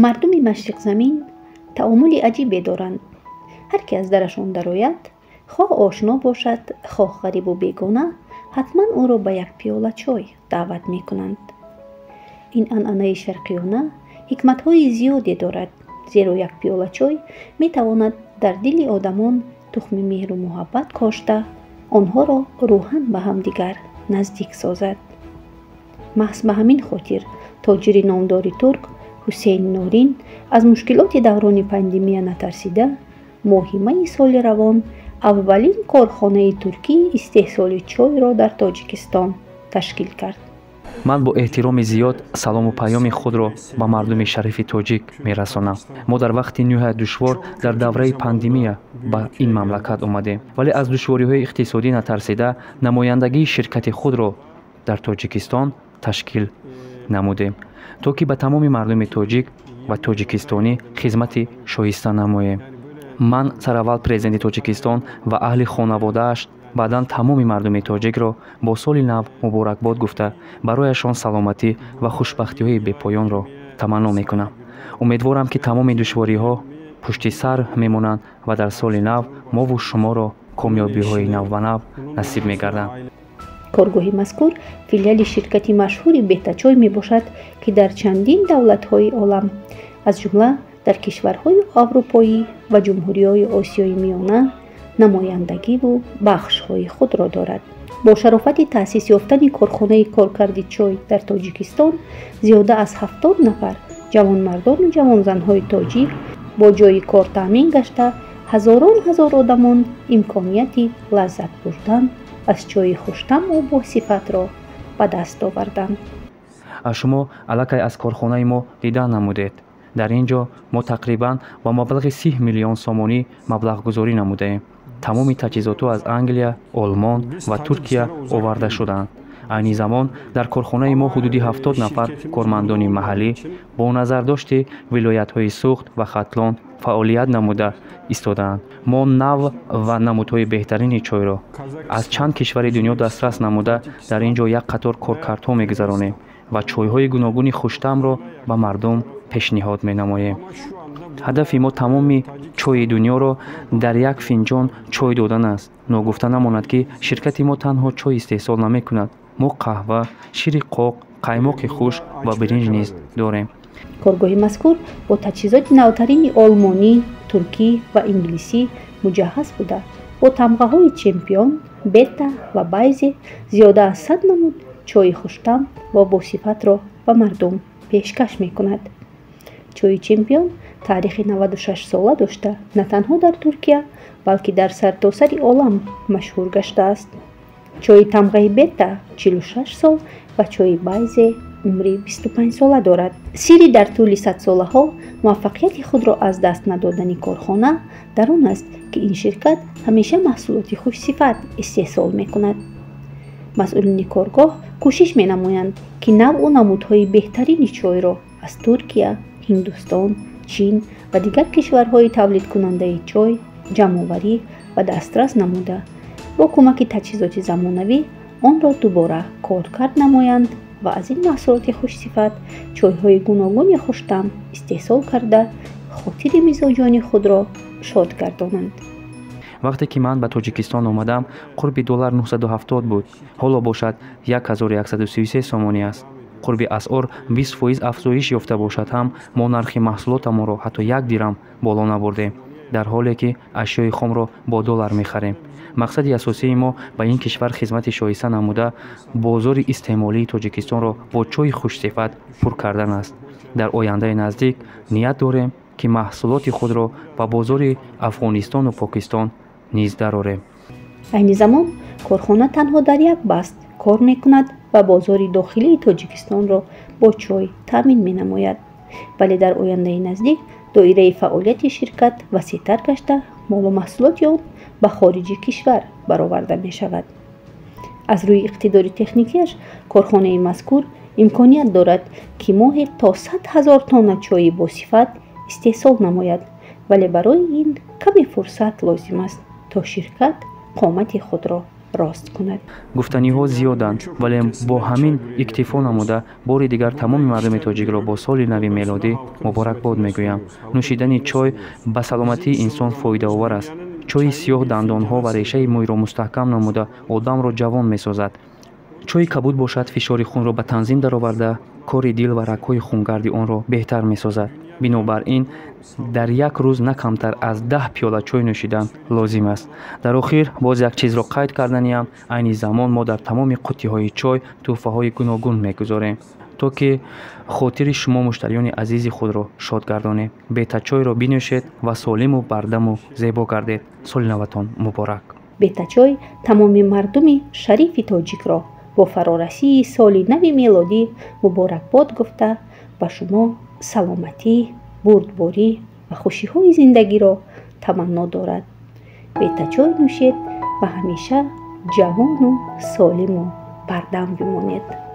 Мардуми машриқзамин таомули аҷибе доранд. Ҳар ки аз дарашон дарояд, хоҳ ошно бошад, хоҳ ғарибу бегона, ҳатман ӯро ба як пиёла чой даъват мекунанд. Ин анъанаи шарқиёна ҳикматҳои зиёде дорад, зеро як пиёла чой метавонад дар дили одамон тухми меҳру муҳаббат кошта, онҳоро рӯҳан ба ҳамдигар наздик созад. Маҳз ба ҳамин хотир тоҷири номдори турк Ҳусейн Норин аз мушкилоти даврони пандемия натарсида, моҳи майи соли равон аввалин корхонаи туркии истеҳсоли чойро дар Тоҷикистон ташкил кард. Ман бо эҳтироми зиёд салому паёми худро ба мардуми шарифи тоҷик мерасонам. Мо дар вақти ниҳоят душвор, дар давраи пандемия ба ин мамлакат омадем, вале аз душвориҳои иқтисодӣ натарсида, намояндагии ширкати худро дар Тоҷикистон ташкил намудем, то ки ба тамоми мардуми тоҷик ва тоҷикистонӣ хизмати шоиста намоем. Ман сараввал президенти Тоҷикистон ва аҳли хонаводааш, баъдан тамоми мардуми тоҷикро бо соли нав муборакбод гуфта, барояшон саломатӣ ва хушбахтиҳои бепоёнро таманно мекунам. Умедворам, ки тамоми душвориҳо пушти сар мемонанд ва дар соли нав мову шуморо комёбиҳои навбанав насиб мегарданд. Коргоҳи мазкур филиали ширкати машҳури Бетачой мебошад, ки дар чандин давлатҳои олам, аз ҷумла дар кишварҳои аврупоӣ ва ҷумҳуриҳои Осиёи Миёна, намояндагиву бахшҳои худро дорад. Бо шарофати таъсис ёфтани корхонаи коркарди чой дар Тоҷикистон зиёда аз 70 нафар ҷавонмардону ҷавонзанҳои тоҷик бо ҷойи кор таъмин гашта, ҳазорон ҳазор одамон имконияти лаззат бурдан аз чойи хуштаму босифатро ба даст оварданд. Шумо аллакай аз корхонаи мо дида намудед. Дар ин ҷо мо тақрибан ба маблағи 30 миллион сомонӣ маблағгузорӣ намудаем. Тамоми таҷҳизотҳо аз Англия, Олмон ва Туркия оварда шудаанд. Айни замон дар корхонаи мо ҳудуди 70 нафар кормандони маҳаллӣ бо назардошти вилоятҳои Суғд ва Хатлон фаъолият намуда истодаанд. Мо нав ва намудҳои беҳтарини чойро аз чанд кишвари дунё дастрас намуда, дар ин ҷо як қатор коркардҳо мегузаронем ва чойҳои гуногуни хуштамро ба мардум пешниҳод менамоем. Ҳадафи мо тамоми чойи дунёро дар як финҷон чой додан аст. Ногуфта намонад, ки ширкати мо танҳо чой истеҳсол намекунад. Мо қаҳва, шири қоқ, қаймоқи хушк ва биринҷ низ дорем. Коргоҳи мазкур бо таҷҳизоти навтарини олмонӣ, туркӣ ва инглисӣ муҷаҳҳаз буда, бо тамғаҳои Чемпион, Бета ва Байзе зиёда аз 100 намуд чойи хуштам ва босифатро ба мардум пешкаш мекунад. Чойи Чемпион таърихи 96-сола дошта, на танҳо дар Туркия, балки дар сартосари олам машҳур гаштааст. Чойи тамғаи Бета 46 сол ва чойи Байзе умри 25-сола дорад. Сирри дар тӯли садсолаҳо муваффақияти худро аз даст надодани корхона дар он аст, ки ин ширкат ҳамеша маҳсулоти хушсифат истеҳсол мекунад. Масъулини коргоҳ кӯшиш менамоянд, ки навъу намудҳои беҳтарини чойро аз Туркия, Ҳиндустон, Чин ва дигар кишварҳои тавлидкунандаи чой ҷамъоварӣ ва дастрас намуда, бо кӯмаки таҷҳизоти замонавӣ онро дубора коркард намоянд ва аз ин маҳсулоти хушсифат чойҳои гуногуни хуштам истеҳсол карда, хотири мизоҷони худро шод гардонанд. Вақте ки ман ба Тоҷикистон омадам, қурби доллар 970 буд, ҳоло бошад 1133 сомонӣ аст. Қурби асъор 20% афзоиш ёфта бошад ҳам, мо нархи маҳсулотамонро ҳатто як дирам боло набурдем, дар ҳоле ки ашёи хомро бо доллар мехарем. Мақсади асосии мо ба ин кишвар хизмати шоиста намуда, бозори истеъмолии Тоҷикистонро бо чойи хушсифат пур кардан аст. Дар ояндаи наздик ният дорем, ки маҳсулоти худро ба бозори Афғонистону Покистон низ дарорем. Айни замон корхона танҳо дар як баст кор мекунад ва бозори дохилии Тоҷикистонро бо чой таъмин менамояд, вале дар ояндаи наздик доираи фаъолияти ширкат васеътар гашта, молу маҳсулоти он ба хориҷи кишвар бароварда мешавад. Аз рӯи иқтидори техникияш корхонаи мазкур имконият дорад, ки моҳе то 100 000 тонна чойи босифат истеҳсол намояд, вале барои ин каме фурсат лозим аст, то ширкат қомати худро Рост кунад. Гуфтаниҳо зиёданд, вале бо ҳамин иктифо намуда, бори дигар тамоми мардуми тоҷикро бо соли нави мелодӣ муборакбод мегӯям. Нӯшидани чой ба саломатии инсон фоидаовар аст. Чойи сиёҳ дандонҳо ва решаи мӯйро мустаҳкам намуда, одамро ҷавон месозад. Чойи кабуд бошад, фишори хунро ба танзим дароварда, кори дил ва рагҳои хунгарди онро беҳтар месозад. Бинобар ин дар як рӯз на камтар аз 10 пиёла чой нӯшидан лозим аст. Дар охир боз як чизро қайд карданиам: айни замон мо дар тамоми қуттиҳои чой тӯҳфаҳои гуногун мегузорем, то ки хотири шумо, муштариёни азизи худро, шод гардонем. Бетачойро бинӯшед ва солиму бардаму зебо гардед. Соли наватон муборак! Бетачой тамоми мардуми шарифи тоҷикро бо фарорасии соли нави мелодӣ муборакбод гуфта, ба шумо саломатӣ, бурдборӣ ва хушиҳои зиндагиро таманно дорад. Бетачой нӯшед ва ҳамеша ҷавону солиму бардам бимонед.